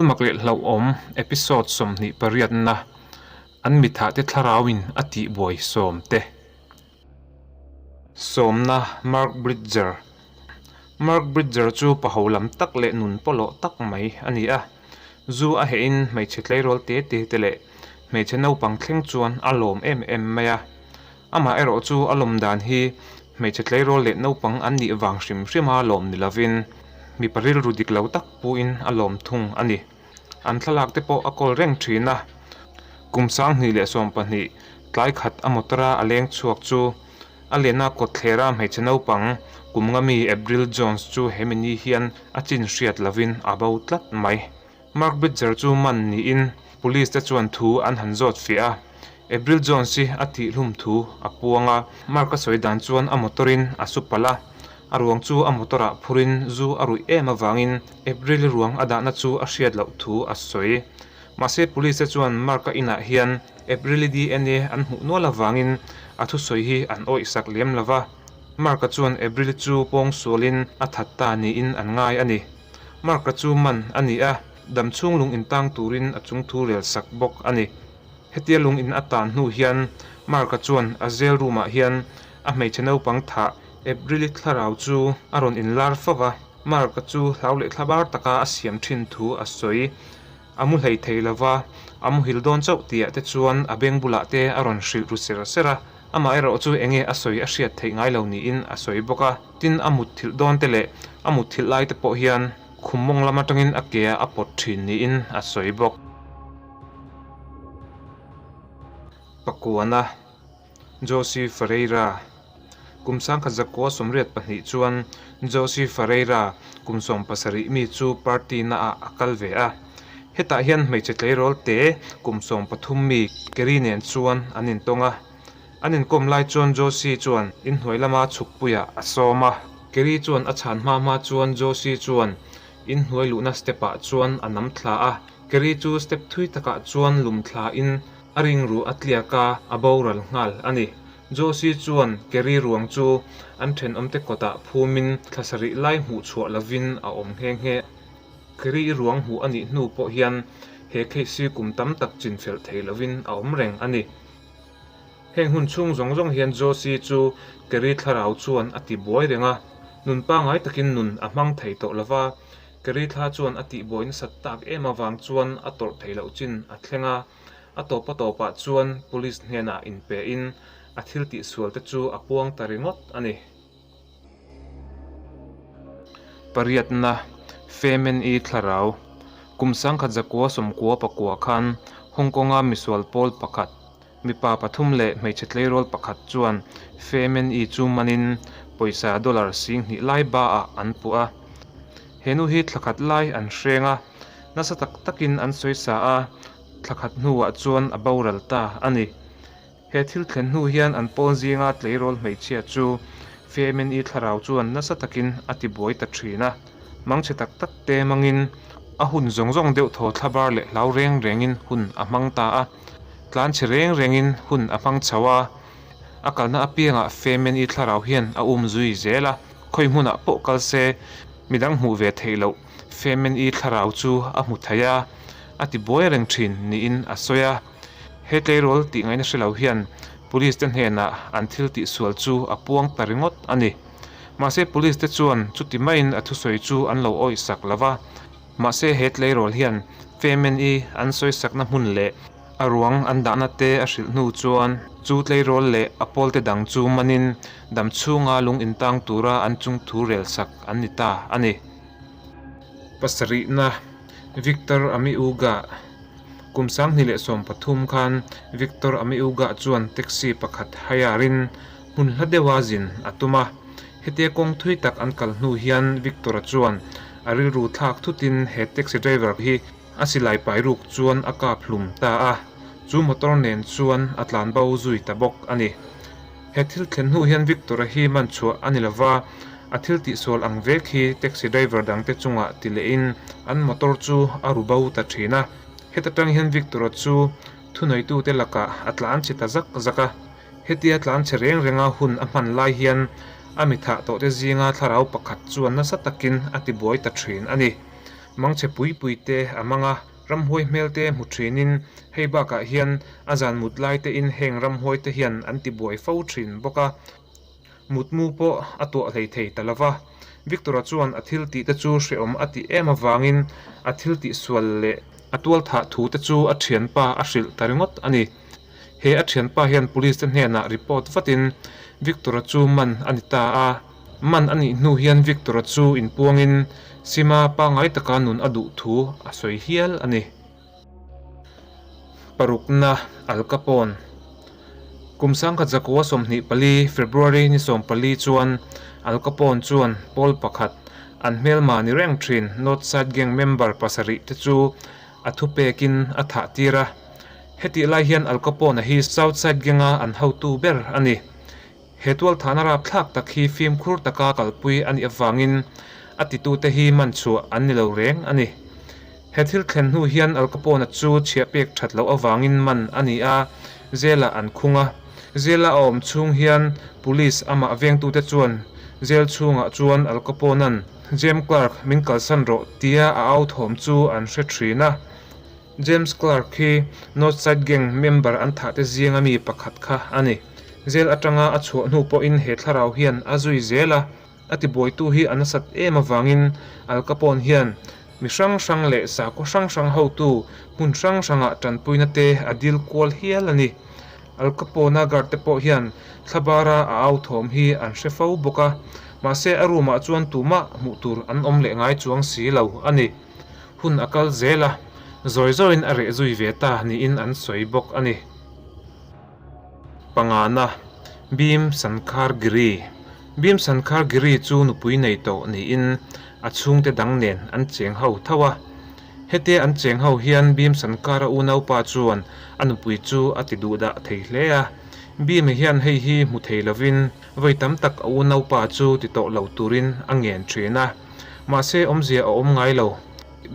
Mak leh hlauhawm episode 28 na an mithahte thlarauin a tihbuai sawm te. Sawmna Mark Bridger Mark Bridger chu paho lam tak leh nun pawlawh tak mai a ni a. Zu a hehin hmeichhe tleirawl te te te leh hmeichhe naupang thleng chuan a lawm em em mai a. Amah erawh chu a lawm dan hi hmeichhe tleirawl leh naupang an nih vang hrim hrima lawm ni lovin mipa rilru dik lo tak puin a lawm thung a ni. An thlalak te pawh a kawl reng thin a. Kum 2012 tlai khat a motor-a a leng chhuak chu a lenna kawtthlera hmeichhe naupang kum nga mi Avril Jones chu hemi ni hian a chin hriat lovin a bo tlat mai. Mark Bridger chu man niin Police te chuan thu an han zawt fiah a, Avril Jones hi a tihhlum thu a puang a. Mark a sawi dan chuan a motor in a su palh a, a ruang chu a motor ah phurin zu a ruih em avangin Avril ruang a dahna chu a hriat loh thu a sawi. Mahse Police te chuan Mark-a inah hian Avril-i DNA an hmuh nual avangin a thusawi hi an awihsak lem lova, Mark-a chuan Avril-i chu pawngsualin a that ta niin an ngai a ni. Mark-a chu man a ni a, dam chhung lung in tang turin a chung thu rel sak bawk a ni. Hetia lung in a tan hnu hian Mark-a chuan a jail room ah hian a hmeichhe naupang thah April-i thlarau chu a rawn in lar fo va, Mark-a chu hlau leh thlabar taka a siam thin thu a sawi. A mu hlei thei lo va, a muhil dawn chauh tih ah te chuan a beng bulah te a rawn hrilh ru ser ser a, amah erawh chu enge a sawi a hriat theih ngai lo niin a sawi bawk a. Tin, a mutthilh dawn te leh a mutthilh lai te pawh hian khum mawng lam atangin a ke a pawt thin niin a sawi bawk. Pakuana, Josie Ferreira, Kum 1982 chuan Josie Ferreira kum 17 mi chu party na ah a kal ve a. Hetah hian hmeichhe tleirawl te kum 13 mi Kerry nen chuan an intawng a. An inkawm lai chuan Josie chuan inhnuai lama chhukpuiah a sawm a. Kerry chuan a chhan hma hma chuan Josie chuan inhnuai luhna step ah chuan a nam thla a. Kerry chu step thui takah chuan lum thla in a ringruh a tliak a, a boral nghal a ni. Josie chuan Kerry ruang chu an thenawmte kawtah phumin thla sarih lai hmuh chhuah lovin a awm nghe nghe. Kerry ruang hmuh a nih hnu pawh hian he case hi kum tam tak chinfelh thei lovin a awm reng a ni. Heng hun chhung zawng zawng hian Josie chu Kerry thlarau chuan a ti buai reng a, nun pangngai takin nun a hmang thei tawh lo va, Kerry thla chuan a tihbuai nasat tak em avang chuan a tawrh theih loh chin a thleng a, a tawp a tawpah chuan police hnenah inpehin a thil tihsual te chu a puang ta ringawt a ni. Pariatna, Femen-i thlarau, Kum 1999 khan Hong Kong-a misual pawl pakhat, mipa pathum leh hmeichhe tleirawl pakhat chuan Femen-i chu manin pawisa dollar 2000 lai ba-ah an puh a. He nu hi thla khat lai an hreng a, nasa tak takin an sawi sa a, thla khat hnuah chuan a boral ta a ni. He thil thlen hnu hian an pawn zinga tleirawl hmeichhia chu Femen-i thlarau chuan nasa takin a ti buai ta thin a. Mangchhe tak tak te hmangin a hun zawng zawng deuh thaw thlabar leh hlau reng rengin hun a hmang ta a. Tlanchhe reng rengin hun a hmang chho a. A kalna apiangah Femen-i thlarau hian a um zui zel a. Khawi hmunah pawh kal se midang hmuh ve theih loh Femen-i thlarau chu a hmu thei a, a ti buai reng thin niin a sawi a. He tleirawl tih ngaihna hre lo hian Police te hnenah an thil tihsual chu a puang ta ringawt a ni. Mahse Police te chuan chuti maiin a thusawi chu an lo awihsak lo va. Mahse he tleirawl hian Femen-i an sawisakna hmun leh a ruang an dahna te a hrilh hnu chuan chu tleirawl leh a pawlte dang chu manin dam chhunga lung intang tura an chungthu relsak an ni ta a ni. Pasarihna, Victor Amiuga. Kum 2013 khan Victor Amiuga chuan taxi pakhat hire-in hmun hla deuha zin a tum a. Hetia kawng thui tak an kal hnu hian Victor-a chuan a rilru thlak thutin he taxi driver hi a silai pai ruk chuan a kap hlum ta a, chu motor nen chuan a tlan bo zui ta bawk a ni. He thil thlen hnu hian Victor-a hi man chhuah a ni lova, a thil tihsual ang vek hi taxi driver dangte chungah ti lehin an motor chu a ru bo ta thin a. Heta tang hian Victor-a chu thuneitute lakah a tlan chhe ta zak zak a. Hetia tlan chhe reng renga hun a hman lai hian a mi thah tawhte zinga thlarau pakhat chuan nasa takin a tibuai ta thin a ni. Mangchhe pui pui te a mang a, ramhuai hmel te hmu thinin hei bakah hian a zan mut lai tein heng ramhuai te hian an ti buai fo thin bawk a. Mutmu pawh a tuah hlei thei ta lo va. Victor-a chuan a thil tih te chu hrehawm a tih em avangin a thil tih sual leh a tual thah thu te chu a thianpa a hrilh ta ringawt a ni. He a thianpa hian police te hnenah report vatin Victor-a chu man a ni ta a. Man a nih hnu hian Victor-a chu inpuangin Sima pangngai taka nun a duh thu a sawi hial a ni. Parukna Al Capone Kum sangkhat zakua 24 February ni 14 chuan Al Capone chuan pawl pakhat an hmelma ni reng thin North Side Gang member pasarih te chu a thupekin a thah tir a. Hetih lai hian Al Capone-a hi South Side Gang-a an hotu ber a ni. He tualthahna rapthlak tak hi fimkhur taka kalpui a nih avangin a titute hi man chhuah an ni lo reng a ni. He thil thlen hnu hian Al Capone-a chu chhiah pek that loh avangin man a ni a, jail-ah an khung a. Jail-a a awm chhung hian police amah vengtute chuan jail chhungah chuan Al Capone-a'n James Clark min kalsan rawh tia a au thawm chu an hre thin a. James Clark hi North Side Gang member an thahte zinga mi pakhat kha a ni. Jail atanga a chhuah hnu pawhin he thlarau hian a zui zel a, a tibuaitu hi a nasat em avangin Al Capone hian mi hrang hrang leh sakhaw hrang hrang hotu hmun hrang hrangah tanpuina te a dil kual hial a ni. Al Capone-a guard te pawh hian thlabara a au thawm hi an hre fo bawk a, mahse a room ah chuan tumah hmuh tur an awm leh ngai chuang si lo a ni. Hun a kal zel a, zawi zawiin a reh zui ve ta niin an sawi bawk a ni. Pangana, Bhim Sankar Giri Bhim Sankar Giri chu nupui nei tawh niin a chhungte dang nen an cheng ho tho a. Hetia an cheng ho hian Bhim Sankara unaupa chuan a nupui chu a ti duhdah thei hle a. Bhim-a hian hei hi hmu thei lovin vawi tam tak a unaupa chu ti tawh lo turin a ngen thin a. Mahse awmzia a awm ngai lo.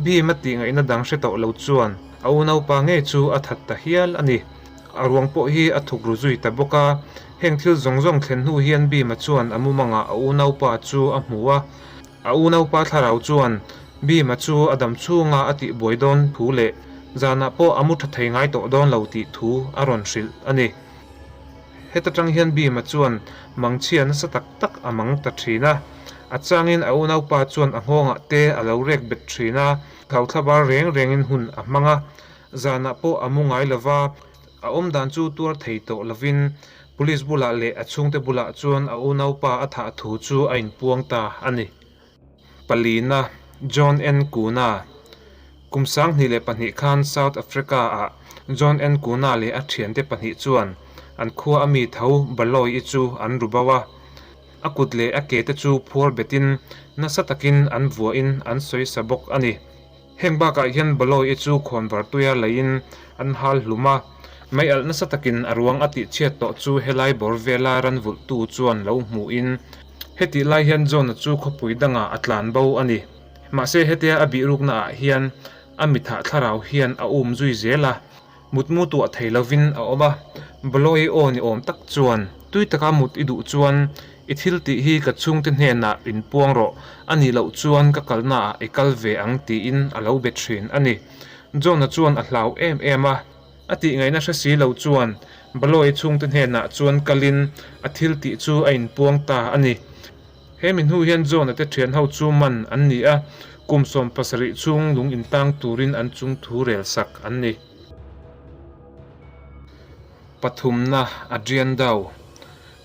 Bhim-a tih ngaihna dang hre tawh lo chuan a unaupa ngei chu a that ta hial a ni. A ruang pawh hi a thuk ru zui ta bawk a. Heng thil zawng zawng thlen hnu hian Bhim-a chuan a mumangah a unaupa chu a hmu a. A unaupa thlarau chuan Bhim-a chu a dam chhunga a tihbuai dawn thu leh zanah pawh a mu tha thei ngai tawh dawn lo tih thu a rawn hrilh a ni. Heta tang hian Bhim-a chuan mangchhia nasa tak tak a mang ta thin a. A changin a unaupa chuan a nghawngah te a lo rek bet thin a, thlauthla reng rengin hun a hmang a. Zanah pawh a mu ngai lova, a awmdan chu tuar thei tawh lovin Police bulah leh a chhungte bulah chuan a unaupa a thah thu chu a inpuang ta a ni. Palina, John N. Kuna Kum 2002 khan South Africa-ah John N. Kuna leh a thiante pahnih chuan an khua a mi tho Baloyi chu an ru bo a. A kut leh a ke te chu phuar betin nasa takin an vuahin an sawi sa bawk a ni. Heng bakah hian Baloyi chu khawnvar tuia leiin an hal hlum a, mei alh nasa takin a ruang a tihchhiat tawh chu helai bawr vela ran vulhtu chuan lo hmuhin hetih lai hian John-a chu khawpui dangah a tlan bo a ni. Mahse hetia a bihrukna ah hian a mithah thlarau hian a um zui zel a, mutmu tuah thei lovin a awm a, Baloyi aw ni awm tak chuan tui taka mut i duh chuan I thil tih hi ka chhungte hnenah inpuang rawh, a nih loh chuan ka kalnaah i kal ve ang tiin a lo be thin a ni. John-a chuan a hlau em em a, a tih ngaihna hre si lo chuan Baloyi chhungte hnenah chuan kalin a thil tih chu a inpuang ta a ni. He mi hnu hian John-a te thian ho chu man an ni a, kum 17 chhung lung intang turin an chung thu rel sak an ni. Pathumna, Adrian Dau.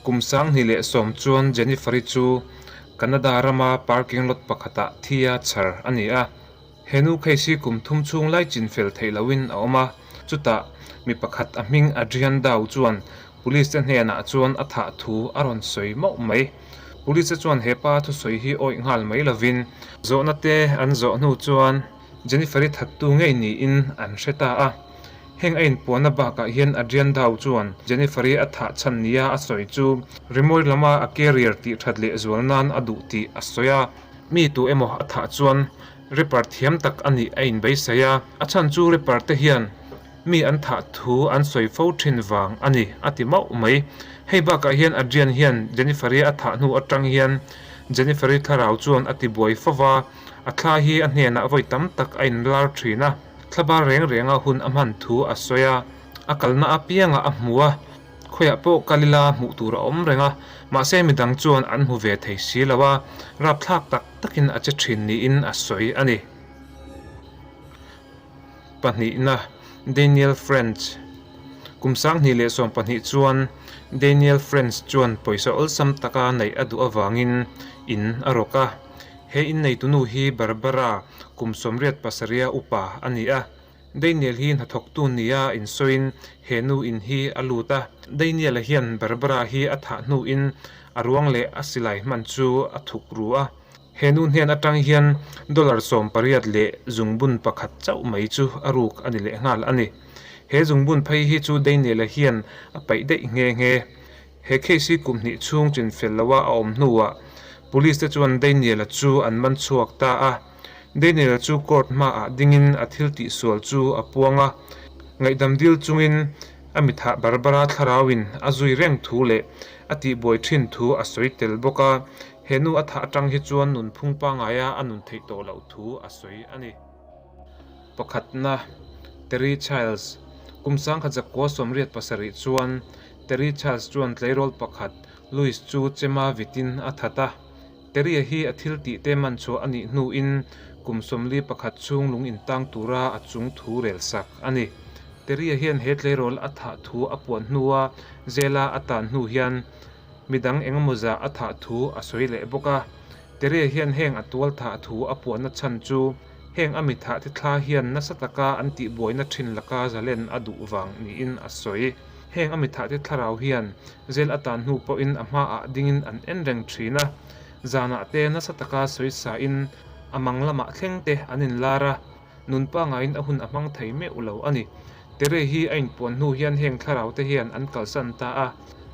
Kum 2010 chuan Jennifer-i chu Canada rama parking lot pakhatah thia chhar a ni a. He nu case hi kum thum chhung lai chin fel theih lohin a awm a, chutah mi pakhat a hming Adrian Dau chuan police te hnenah chuan a thah thu a rawn sawi mauh mai. Police te chuan he pa thusawi hi awih nghal mai lovin zawhna te an zawh hnu chuan Jennifer-i thattu ngei niin an hre ta a. Heng a inpuanna bakah hian Adrian Dau chuan Jennifer-i a thah chhan nia a sawi chu rimawi lama a career tih that leh zual nan a duh tih a sawi a. Mi tu emaw a thah chuan rapper thiam tak a nih a inbeisei a, a chhan chu rapper te hian mi an thah thu an sawi fo thin vang a ni a ti mauh mai. Hei bakah hian Adrian hian Jennifer-i a thah hnu atang hian Jennifer-i thlarau chuan a ti buai fo va. A thla hi a hnenah vawi tam tak a inlar thin a, thlabar reng renga hun a hman thu a sawi a, a kalna apiangah a hmu a, khawiah pawh kal ila hmuh tur a awm reng a, mahse midang chuan an hmu ve thei si lo a, rapthlak tak takin a che thin niin a sawi a ni. Pahnihna, Daniel French Kum 2012 chuan Daniel French chuan pawisa awlsam taka neih a duh avangin in a rawk a. He inneitunu hi Barbara kum 87 upa a ni a. Daniel hi hnathawktu nia insawiin he nu in hi a lut a. Daniel-a hian Barbara hi a thah hnuin a ruang leh a silai hman chu a thuk ru a. He nu hnen atang hian dollar 18 leh zungbun pakhat chauh mai chu a ruk a ni leh nghal a ni. He zungbun phei hi chu Daniel-a hian a paih daih nghe nghe. He case hi kum hnih chhung chin fel loa a awm hnuah Police te chuan Daniel-a chu an man chhuak ta a. Daniel-a chu court hmaah dingin a thil tihsual chu a puang a. Ngaihdam dil chungin a mithah Barbara thlarauin a zui reng thu leh a tihbuai thin thu a sawi tel bawk a. He nu a thah atang hi chuan nunphung pangaia a nun theih tawh loh thu a sawi a ni. Pakhatna, Terry Childs, Kum 1987 chuan Terry Childs chuan tleirawl pakhat, Louis chu chema vitin a that a. Terry-a hi a thil tih te man chhuah a nih hnuin kum 41 chhung lung intang tura a chung thu rel sak a ni. Terry-a hian he tleirawl a thah thu a puan hnua jail-a a tan hnu hian Midang engemaw zah a thah thu a sawi leh bawk a. Tere hian heng a tual thah thu a puahna chhan chu heng a mi thah te thla hian nasa taka an tihbuaina thin laka zalen a duh vang niin a sawi. Heng a mi thah te thlarau hian zel a tan hnu pawhin a hmaah dingin an en reng thin a. Zanah te nasa taka sawi sain a mang lamah thleng te an inlar a. Nun pangaiin a hun a hmang thei meuh lo a ni. Tere hi a inpuan hnu hian heng thlarau te hian an kalsan ta a.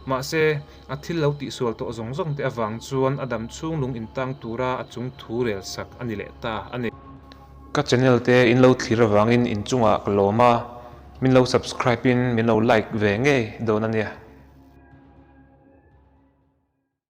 Mahse, a thil lo tihsual tawh zawng zawng te avang chuan a dam chhung lung intang tura a chung thu rel sak a ni leh ta a ni. Ka channel te in lo thlir avangin inchungah ka lawm a, min lo subscribe in min lo like ve ngei dawn a nia.